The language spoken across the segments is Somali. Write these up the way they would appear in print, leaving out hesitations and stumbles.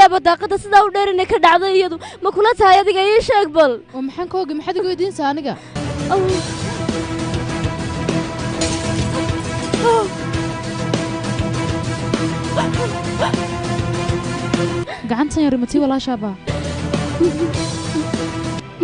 yaabaa daaqada sidaa u dheer inay ka dhacdo iyadu ma kula tahay adiga ii sheeg bal oo maxaan ka ogi maxaad igu weydiinaysaa aniga gacantan yar matii walaashaaba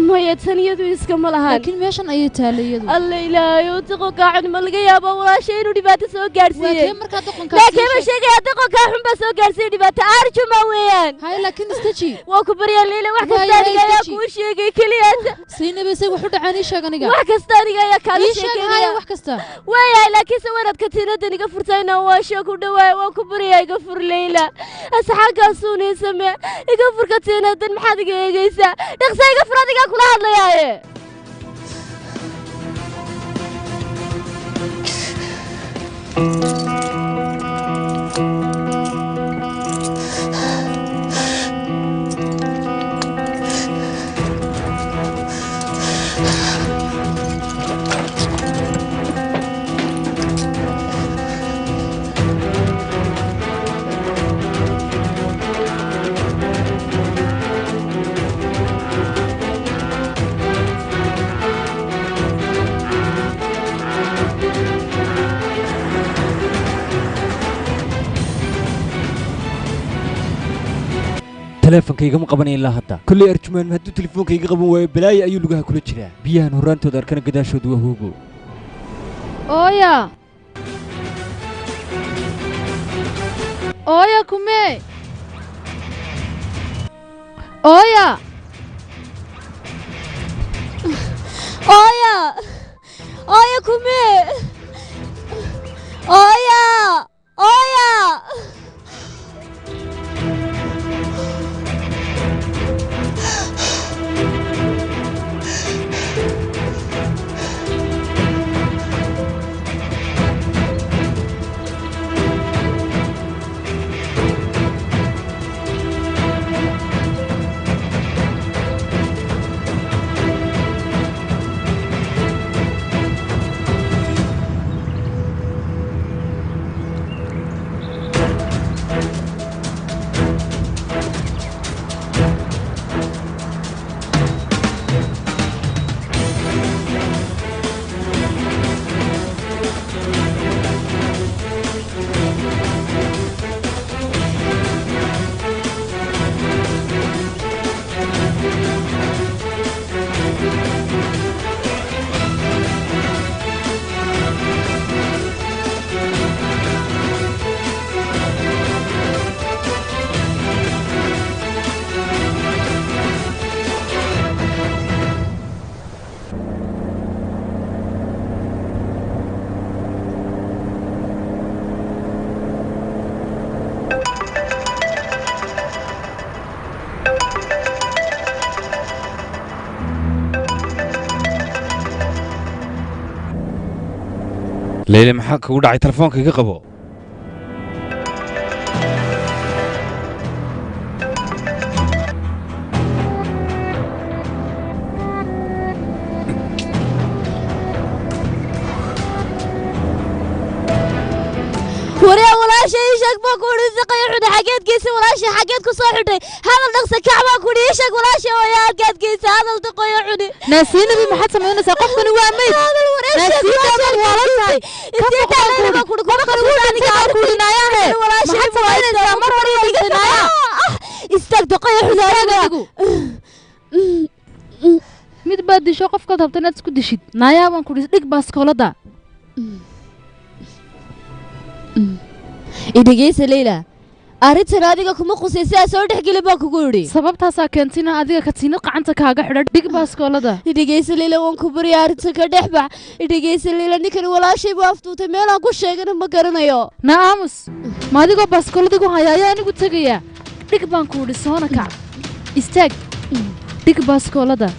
maya tan iyadu iskama lahan laakiin meeshan ayay taalay iyadu alla ilaahayo doqonkaa xun ma laga yaabaa walaasha inuu dhibaato soo gaarsiiyey waa kee markaa doqonkaa laakiin ma sheegaya doqonkaa xun baa soo gaarsiiyey dhibaato arjuma weeyaan hay laakiin istaji waa ku baryaa Leyla wax kasta aniga ayaa kuu sheegay keliyaata Saynabi say wax u dhacaan ii sheeg aniga wax kasta aniga ayaa kaaga sheekeynaya ii sheeg wax kasta waayahay laakiinse wanaad katiinadan iga furtayna waa sheeg ku dhawaay waan ku baryaa iga fur Leyla asxaankaasuun ii samee iga fur katiinadan maxaad iga eegaysaa dhaqsa iga fur adiga kula hadlayaaye teleefonkayga ma qabanayn ilaa hadda kulley arjumaan hadduu teleefoonkayga qaban waayo balaayo ayuu lugaha kula jiraa biyahan horraantooda arkana gadaashoodu waa hoogo ooya ooya kumee ooya ooya ooya kumee ooya ooya Leyla maxaa kugu dhacay telefoonka iga qabo waryaa walaasha ii sheeg baan ku idhi siqayo xidhay xageed geysay walaasha xageed ku soo xidhay hadal dhaqsa kac baan ku idhi ii sheeg walaasha hooya halkaad geysay hadal daqayo xidhi naasiinabi maxaad samaynaysaa qofkani waa meyd istaag daqayo xidhi mid baad disho qofkaad rabta inaad isku dishid naayaa baan ku idhi dhig baaskoolada idhegeysa Leyla arrintan adiga kuma qusay sidaa soo dhexgeli baan kugu idhi sababtaasaa keentay inaan adiga katiinad gacanta kaaga xidho dhig baaskoolada idhegeysa Leyla waan ku baryaa arrintan ka dhex bax idhegeysa Leyla ninkan walaashay buu aftuutay meelaan ku sheegana ma garanayo na aamus ma adigoo baaskooladigu haya ayaa anigu tegayaa dhig baan ku idhi soona kac istaag dhig baaskoolada